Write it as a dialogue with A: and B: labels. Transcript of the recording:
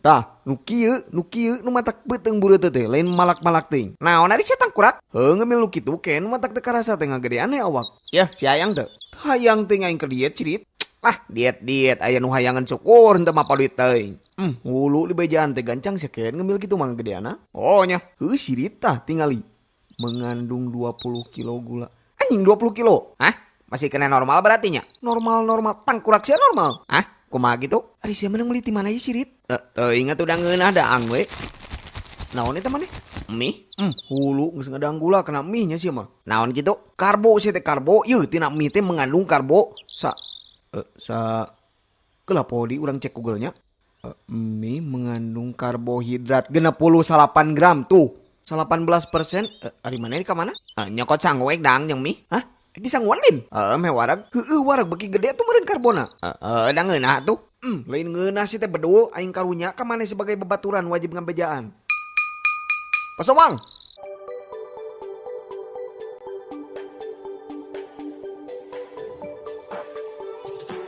A: Tah, nu kieu, nu kieu nu matak beuteung bureuteuh teh lain malak-malak teuing. Naon ari sia tangkurak? Heuh ngemil nu kitu ken nu matak teu karasa teh ngagedean we awak. Yah, si hayang teu? Hayang teuing aing keur diet cirit. Ah, diet-diet aya nu hayangan syukur henteu mah paduit teuing. Hulu di bejaan teh gancang sia ken ngemil kitu mah ngagedeanna. Oh nya, heuh sirit tah tingali. Mengandung 20 kilo gula. Anjing 20 kilo. Hah? Masih kena normal berarti nya? Normal-normal, tangkurak sia normal. Hah? Kumaha gitu? Ari sia menang meuli ti mana ieu sirit? Teuing atuh da ngeunah daang we. Naon eta maneh? Mie? Hulu geus ngadang gula kena mie nya sia mah. Naon gitu? Karbo sia teh karbo. Yeuh tina mie teh mengandung karbo. Sa sa keula di urang cek Google-nya. Mie mengandung karbohidrat 69 gram tuh. 18% ari maneh ka mana? Nyokot sangu ek dang jeung mie. Hah? Di sanguan lin? Heeh, meh warag. Heueuh warag beuki gede tuh meureun karbona. Heeh, da ngeunah tuh. Lain ngeunah sih teh bedul aing karunya ka maneh sebagai babaturan wajib ngabejaan. Pasomang.